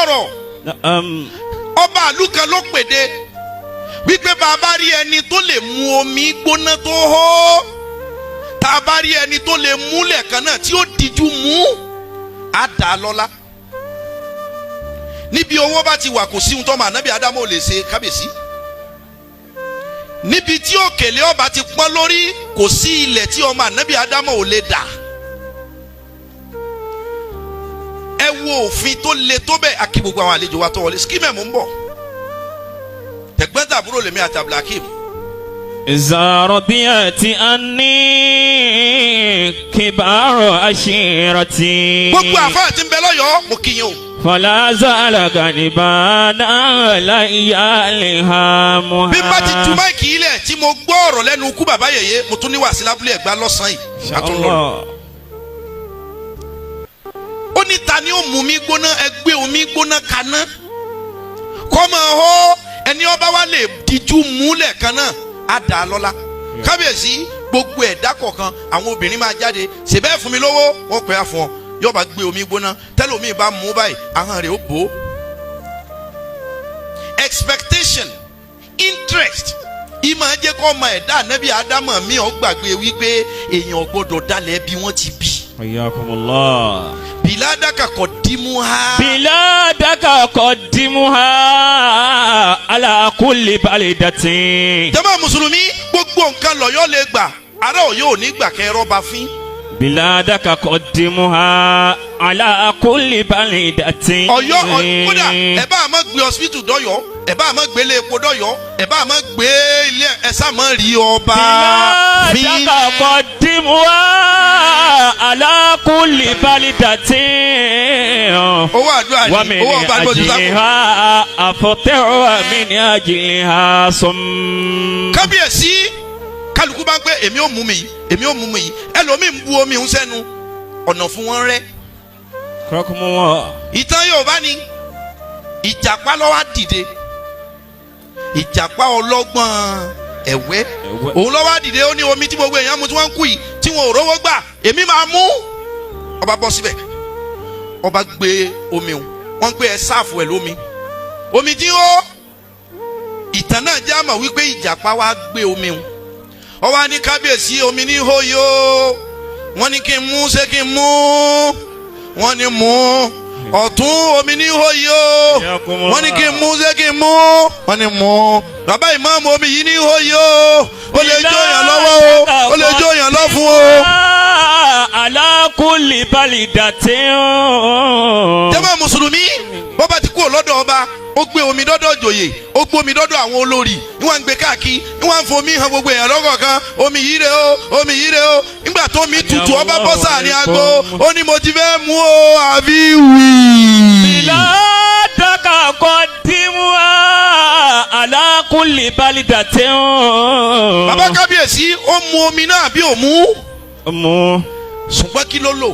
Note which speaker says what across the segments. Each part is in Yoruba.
Speaker 1: ọ̀rọ̀.
Speaker 2: Naam.
Speaker 1: Ọba àlù kan ló pèdè wípé bàbá rí ẹni tó lè mu omi gbóná tó hó, tá a bá rí ẹni tó lè mú lẹ́ẹ̀kan náà tí ó díjú mú, á dà á lọ́lá. Níbi owó bá ti wà, kò sí ohun tó máa nábì Ádámù ò lè ṣe. Kábíyèsí, níbi tí òkèlè ọba ti pọ́n lórí, kò sí ilẹ̀ tí ọmọ ànábì Ádámù ò lè dà. Ẹ wo òfin tó le tó bẹ́ẹ̀. Akí gbogbo àwọn àlejò wa tó wọlé skimẹ̀ mú ń bọ̀, tẹ̀gbọ́n tàbúrò lèmi àti Abdulhakeem.
Speaker 2: إذا رضيت أني كبار عشيرتي
Speaker 1: Gbogbo àfáà tí ń bẹ lọ́yọ̀ọ́, mo kí yín o.
Speaker 2: فلا زال غضبان علي الهامها.
Speaker 1: Bí n bá ti ju mic ilẹ̀ tí mo gbọ́ ọ̀rọ̀ lẹ́nu kú bàbá yèyé, mo tún ní wàásù lábúlé Ẹ̀gbá lọ́sàn-án yìí, a tún lọ.
Speaker 2: Allah.
Speaker 1: Ó ní ta ni ó mú mi gbóná? Ẹ gbé omi gbóná kaná kọ́ máa hó, ẹni ọba wa lè díjú múlẹ̀ kan náà, á dà á lọ́lá. Kábíyèsí, gbogbo ẹ̀dá kọ̀ọ̀kan, àwọn obìnrin máa jáde ṣèbẹ́ fún mi lówó, wọ́n pẹ́ àfọ̀n yóò bá gbé omi gbóná, tẹ́lómi bá mú báyìí, ahọ́n rẹ̀ ó bò ó. Expectation, interest, ìmọ̀ ẹ jẹ́ kó ọmọ ẹ̀dá ànábì Ádámọ̀ mi ò gbàgbé wípé èèyàn gbọ́dọ̀ dalẹ̀ bí wọ́n ti bí.
Speaker 2: حياكم الله.
Speaker 1: بلادك قدمها.
Speaker 2: بلادك قدمها على كل بلدة.
Speaker 1: Jàmá mùsùlùmí, gbogbo nǹkan lọ́yọ́ lè gbà, ará Ọ̀yọ́ ò ní gbà kẹ́ rọ́bà fín.
Speaker 2: بلادك قدمها على كل بلدة.
Speaker 1: Ọ̀yọ́ kódà ẹ bá a má gbé hospital dọ́yọ́, ẹ bá a má gbé ilé epo dọ́yọ́, ẹ bá a má gbé ilé ẹ sá má rí ọba fín.
Speaker 2: بلادك قدمها على كل بلدة.
Speaker 1: Owó àdúrà ni
Speaker 2: ومن
Speaker 1: owó ọba àdúrà ti sáfù.
Speaker 2: أجلها أفطر ومن أجلها صم.
Speaker 1: Kábíyèsí, kálukú bá ń pẹ́, èmi ò mú mi yìí, èmi ò mú mi yìí, ẹlòmíì ń bu omi ń sẹ́nu ọ̀nà fún wọn rẹ́.
Speaker 2: أكرمكم الله.
Speaker 1: Ìtàn Yorùbá ni ìjàpá ló wá dìde, ìjàpá ọlọ́gbọ́n ẹ̀wẹ́.
Speaker 2: Ẹ̀wẹ́.
Speaker 1: Òun ló wá dìde, ó ní omi tí gbogbo èèyàn mu tí wọ́n ń kú yìí, tí wọn ò rówó gbà, èmi máa mú. Ọba bọ́ síbẹ̀, ọba gbé omi o, wọ́n ń pè ẹ sáàfù ẹ̀ lómi, omi tí ó ìtàn náà jẹ́ àmọ̀ wípé ìjàpá wá gbé omi o, ó wá ní, "Kábíyèsí, omi ní hóyó, wọ́n ní kí n mú, ṣé kí n mú?" Wọ́n ní mú. Ọ̀tún, omi ní hóyó, wọ́n ní kí n mú, ṣé kí n mú? Wọ́n ní mú. Bàbá ìmáàmù, omi yìí ní hóyó, ó lè jóyàn lọ́wọ́ o, ó lè jóyàn lọ́fun o.
Speaker 2: على كل بلدة.
Speaker 1: Jàmá mùsùlùmí, bọ́ba ti kúrò lọ́dọ̀ ọba, ó gbé omi dọ́dọ̀ joyè, ó gbé omi dọ́dọ̀ àwọn olórí, níwọ̀n ń gbé káàkiri, níwọ̀n ń fomi hàn gbogbo èèyàn lọ́kọ̀ọ̀kan, omi yìí rè o, omi yìí rè o. Nígbà tó mi tutù, ọba bọ́ sáàrin agbo, ó ní, "Mo ti fẹ́ mú o," àbí wì.
Speaker 2: بلادك قدمها على كل بلدة.
Speaker 1: Bàbá kábíyèsí, ó mu omi náà bí ò mú?
Speaker 2: Mú.
Speaker 1: Ṣùgbọ́n kí ló lò?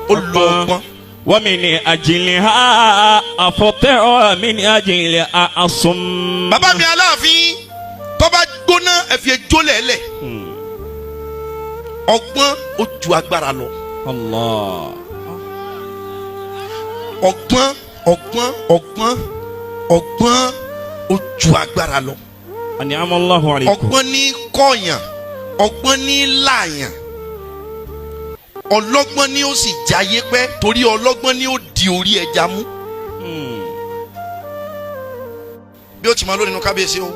Speaker 1: Ó lo ọgbọ́n.
Speaker 2: ومن أجلها أفطر ومن أجلها أصم.
Speaker 1: Bàbá mi aláàfin, tó bá gbóná, ẹ fi ejó lẹ̀lẹ̀. Ọgbọ́n ó ju agbára lọ.
Speaker 2: Allah.
Speaker 1: Ọgbọ́n, ọgbọ́n, ọgbọ́n, ọgbọ́n ó ju agbára lọ.
Speaker 2: أنعم الله عليكم.
Speaker 1: Ọgbọ́n ní kọ̀yàn, ọgbọ́n ní làyàn, ọlọ́gbọ́n ní ó sì jayé pẹ́, torí ọlọ́gbọ́n ní ó di orí ẹja mú. Bí ó ti máa lónìí nínú, kábíyèsí o.